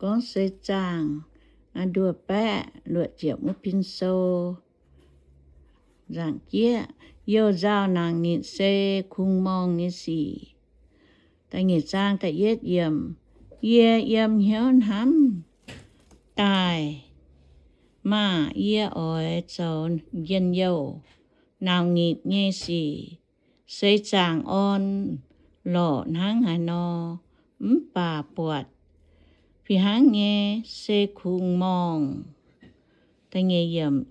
Gorngv seix zaangh nduoh baeqv luoqc ziepc wuov pin sou. Nzaangc jieqv, youh nzauh naanc nitc se kungx morngh nyei sic. Da'nyeic zaang da'yietv yiemc, yie yiem hnyouv hnamv daaih maah! Yie oix zoux njien-youh naanc nitc nyei sic. Seix zaangh orn lorqc hnangv haaix nor, mv baac buatc fih hnangv nyei se kungx morngh.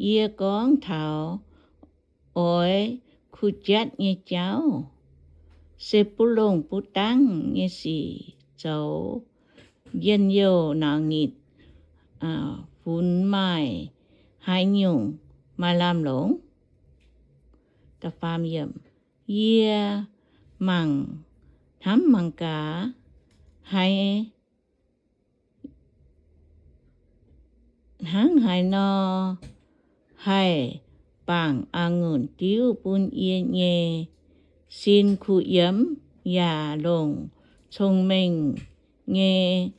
Yie gorngv taux oix kuh jatv nyei jauv, se buv longh buv dangv nyei sic zoux. Njien-youh naanc nitc funx maaih haaix nyungc maaih lamh longc? Yie mangc hnamv mangc gaax, haiz hnangv haaix nor haih bangc a'ngunc diuv bun yie nyei sin kuh yiemx, yaac longc cong-mengh nyei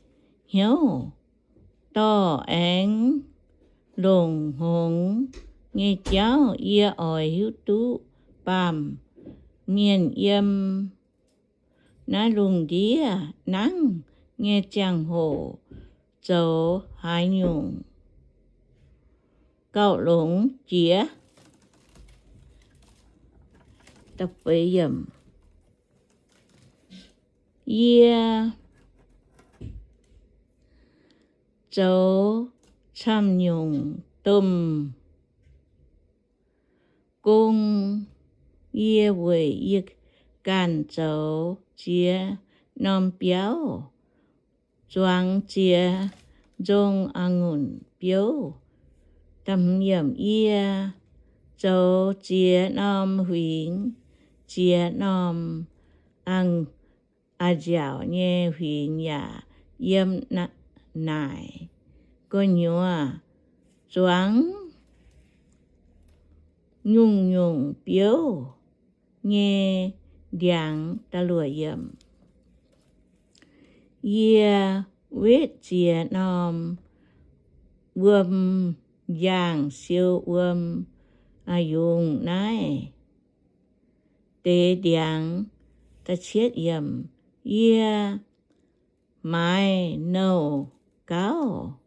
hnyouv dorh aengx longc hngongx nyei jauv. Yie oix hiuv duqv baamh mienh yiem naaiv lungh ndiev nangv nyei ziangh hoc zoux haaix nyungc gauh longx jiex. Yie zoux camv-nyungc domh gong. Yie weic yie ganh zoux ziex norm biauv, zuangx ziex nzong a'ngunc biouv. Yie zoux ziex norm huingx, ziex norm a'nziaauc nyei huingx yaac yiem naaic gu'nyuoz zuangx nyungc-nyungc biouv nyei ndiangx. Yie wetv ziex norm wuom, njang siou wuom, yungz naaiv deix ndiangx. Yie maaiz nouh gauv,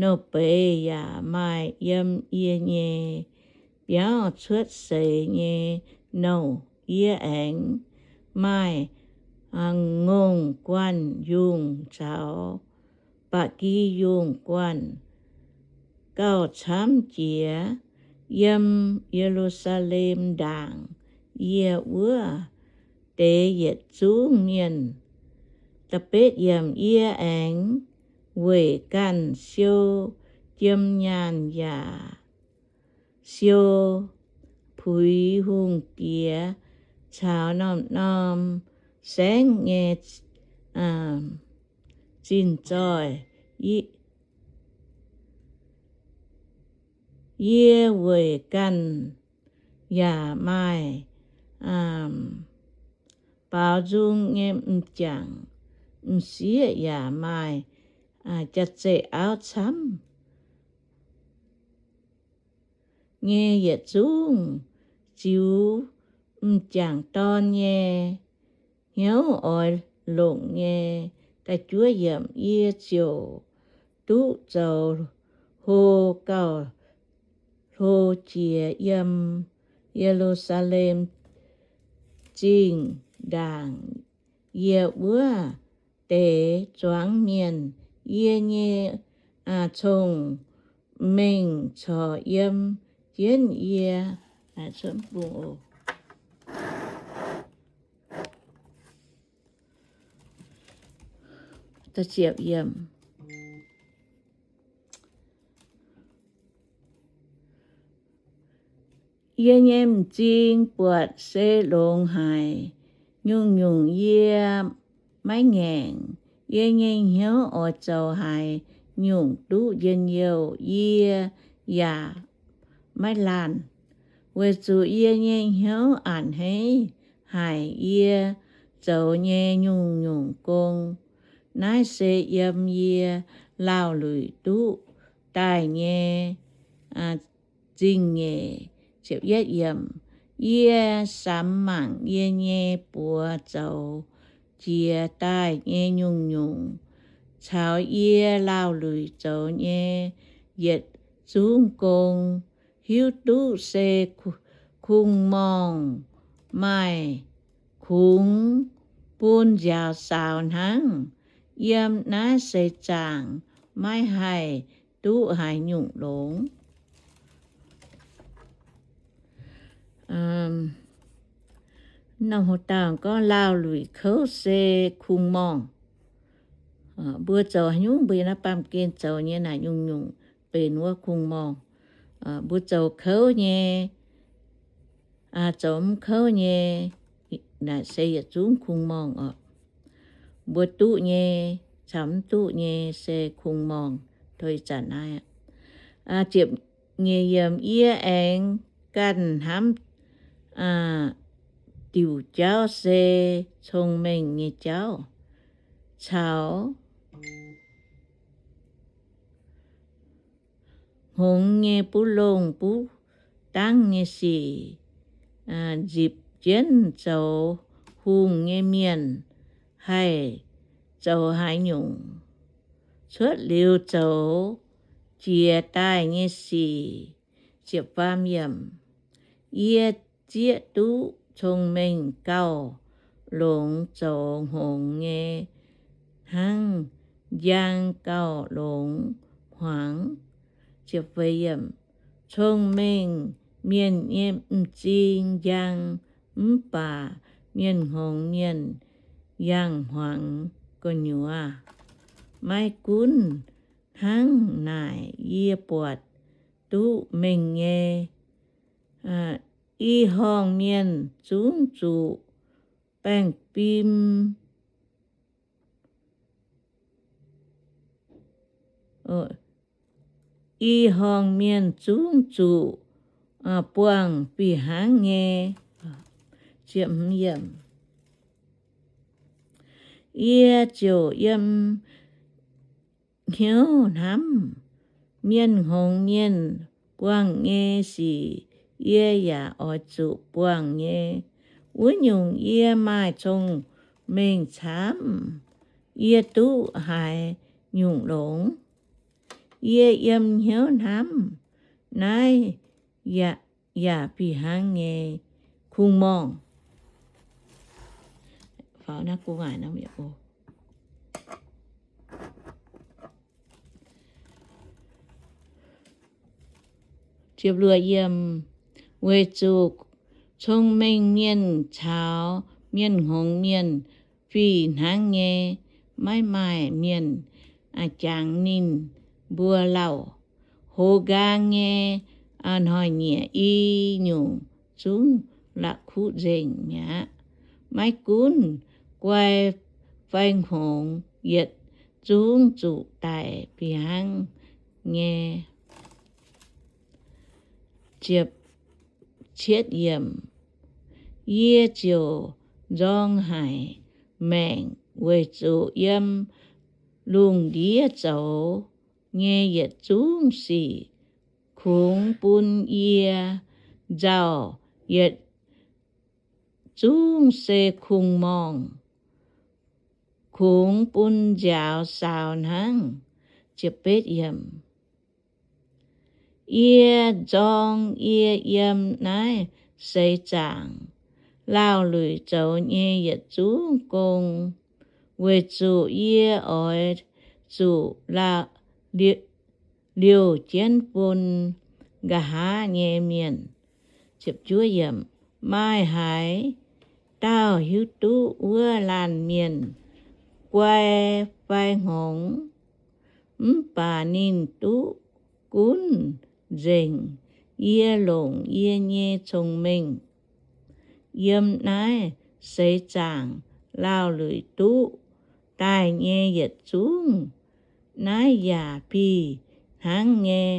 nouh beiz yaac maaih yiem yie nyei biauv. Cuotv seix nyei nouh yie aengx maaih ngongh guanh yungh caux ba'gi yungh guanh gauh camv jiex yiem Ye^lu^saa^lem ndaangc yie wuov deix yietc zungv mienh. Yie aengx weic ganh siou jiem nyaanh yaac siou puix hungh diex caux norm-norm saengv nyei zinh zoih. Yie weic ganh yaac maaih baaux nzung nyei m'jangc, m'sieqv yaac maaih jaav-zeih auv camv nyei yietc zungv ziux m'jangc dorn nyei hnyouv oix longc nyei. Yie ziouc duqv zoux hlo gauh hlo jiex yiem Ye^lu^saa^lem Zingh ndaangc yie wuov deix zuangx mienh. Yie nyei cong-mengh corc yiem jienv yie. Yie nyei m'zing buatc se longx haic. Nyungc-nyungc yie maiv ngaengc. Yie nyei hnyouv oix zoux haaix nyungc duqv njien-youh, yie yaac maiv laanh, weic zuqc yie nyei hnyouv a'hneiv haic yie zoux nyei nyungc-nyungc gong. Naaiv se yiem yie laauh luic duqv daaih nyei zingh nyeic. Yie samx mangc yie nyei buoz zoux jiex daaih nyei nyungc-nyungc, caux yie laauh luic zoux nyei yietc zungv gong, hiuv duqv se kungx-morngh maaih kungx bun nziaaux saaux hnangv. Yiem naaiv seix zaangc maiv haih duqv haaix nyungc longx. Nor haaix dauh gorngv laauh luic kouv se kungx-morngh. Mbuo zoux haaix nyungc mbuo yiem naaiv baamh gen zoux nyei naaic nyungc-nyungc benx wuov kungx-morngh. Mbuo zoux kouv nyei, zoux mv kouv nyei, naaic se yietc zungv kungx-morngh oc. Mbuo duqv nyei caux mv duqv nyei se kungx-morngh. Tov ih zanc naaiv, ziepc nyeic yiemc, yie aengx ganh hnamv diuc jauv se cong-mengh nyei jauv, caux hngongx nyei buv longh buv dangv nyei sic. Nzipc jienv zoux hungh nyei mienh haih zoux haaix nyungc, cuotv liuz zoux jiex daaih nyei sic. Yie zieqv duqv cong-mengh gauh longx zoux hngongx nyei hnangv njang gauh longx hmuangx. Cong-mengh mienh nyei m'zing njang, mv baac mienh hngongx mienh yangh hmuangx gu'nyuoz. Maiv gunv hnangv naaic, yie buatc duqv mengh nyei i horngh mienh zungv zuqc baengh fim, i horngh mienh zungv zuqc buangh fih hnangv nyei. Yie ziouc yiem hnyouv hnamv, mienh hngongx mienh buangh nyei sic yie yaac oix zuqc buangh nyei. Wuov nyungc yie maaih cong-mengh camv, yie duqv haaix nyungc longx? Yie yiem hnyouv hnamv, naaiv yaac fih hnangv nyei kungx-morngh. Weic zuqc cong-mengh mienh caux mienh hngongx mienh fih hnangv nyei, maiv maaih mienh jangx ninh mbuo lauh. Hoz nqaang nyei hnoi-nyieqc i nyungc zungv la'kuqv nzengc mi'aqv. Maiv gunv guai fai hngongx, yietc zungv zuqc daic fih hnangv nyei. Yie ziouc nzorng haic maengc weic zuqc yiem lungh ndiev zoux nyei yietc zungv sic kungx bun yie nzauh, yietc zungv se kungx-morngh, kungx bun nziaaux saaux hnangv. Yie nzorng yie yiem naaiv seix zaangc laauh luic zoux nyei yietc zungv gong, weic zuqc yie oix zuqc liouh jienv bun nqa'haav nyei mienh. Maaih haaix dauh hiuv duqv wuov laanh mienh guai fai hngongx? Mv baac ninh duqv gunv nzengc yie longc yie nyei cong-mengh yiem naaiv seix zaangc laauh luic duqv daaih nyei yietc zungv. Naaiv yaac fih hnangv nyei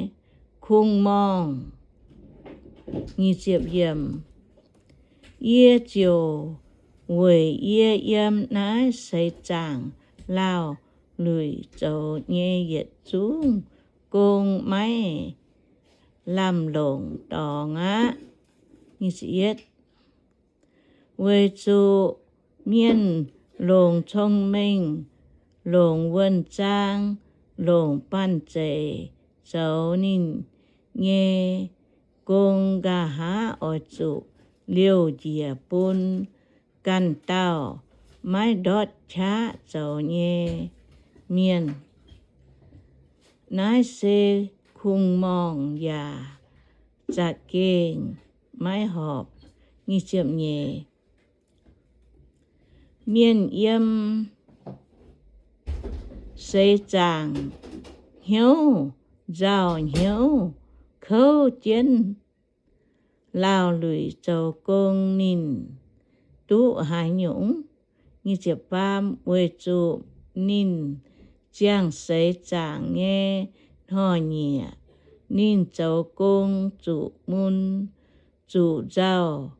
kungx-morngh. Yie ziouc weic yie yiem naaiv seix zaangc laauh luic zoux nyei yietc zungv gong maiv lamh longc dorngx aqv. Weic zuqc mienh longc cong-mengh, longc wuonh zaang, longc banh zeic zoux ninh nyei gong, nqa'haav oix zuqc liouh njiec bun ganh dauh maiv ndortv qaqv zoux nyei mienh. Naaiv se kungx-morngh yaac za'gengh maiv horpc. Mienh yiem seix zaangc hnyouv nzauh hnyouv kouv jienv laauh luic zoux gong, ninh duqv haaix nyungc? Weic zuqc ninh ziangh seix zaangc nyei hnoi-nyieqc, ninh zoux gong zuqc mun, zuqc nzauh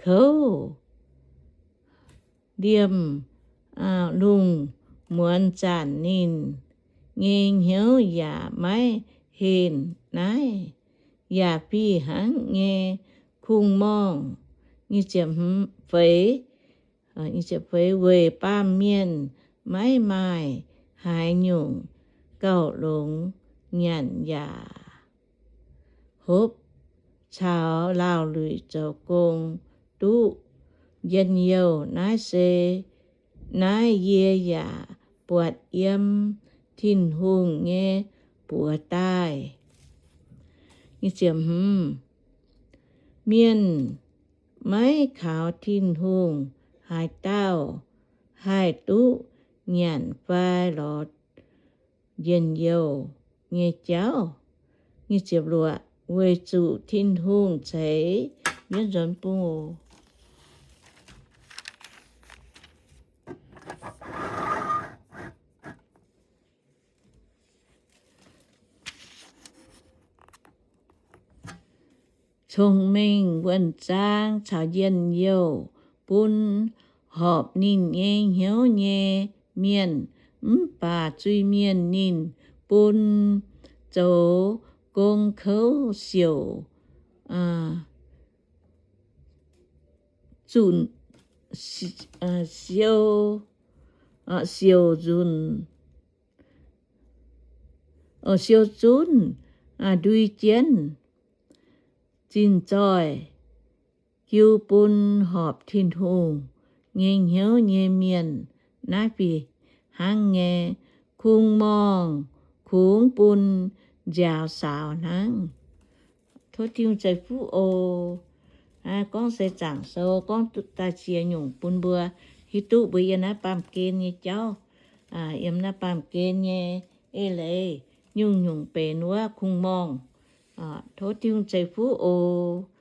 kouv. Liemh lungh muonz zanc ninh nyei hnyouv yaac maiv henh naaiv, yaac fih hnangv nyei kungx-morngh. Feix, weic baamh mienh maiv maaih haaix nyungc gauh longx nyanc yaac hopv caux laauh luic zoux gong duqv njien-youh. Naaiv se, naaiv yie yaac buatc yiem Tin-Hungh nyei buoz daaih. Mienh maiv kaux Tin-Hungh, haaix dauh haih duqv nyanc fai lorz njien-youh nyei jauv? Weic zuqc Tin-Hungh ceix, cong-mengh, wuonh zaang caux njien-youh bun horpc ninh nyei hnyouv nyei mienh, mv baac zuiz-mienh ninh bun zoux gong kouv siouc, siouc nzunc, siouc zunc ndui jienv. Zinh zoih jiu bun horpc Tin-Hungh nyei hnyouv nyei mienh, naaiv fih hnangv nyei kungx-morngh kungx bun nziaaux saaux hnangv. Tov Tin-Hungh ceix fuqv oc. Gorngv seix zaangc sou, gorngv daaih ziex nyungc bun mbuo hiuv duqv mbuo yiem naaiv baamh gen nyei jauv, yiem naaiv baamh gen nyei eix leiz nyungc-nyungc benx wuov kungx-morngh. Tov Tin-Hungh ceix fuqv oc.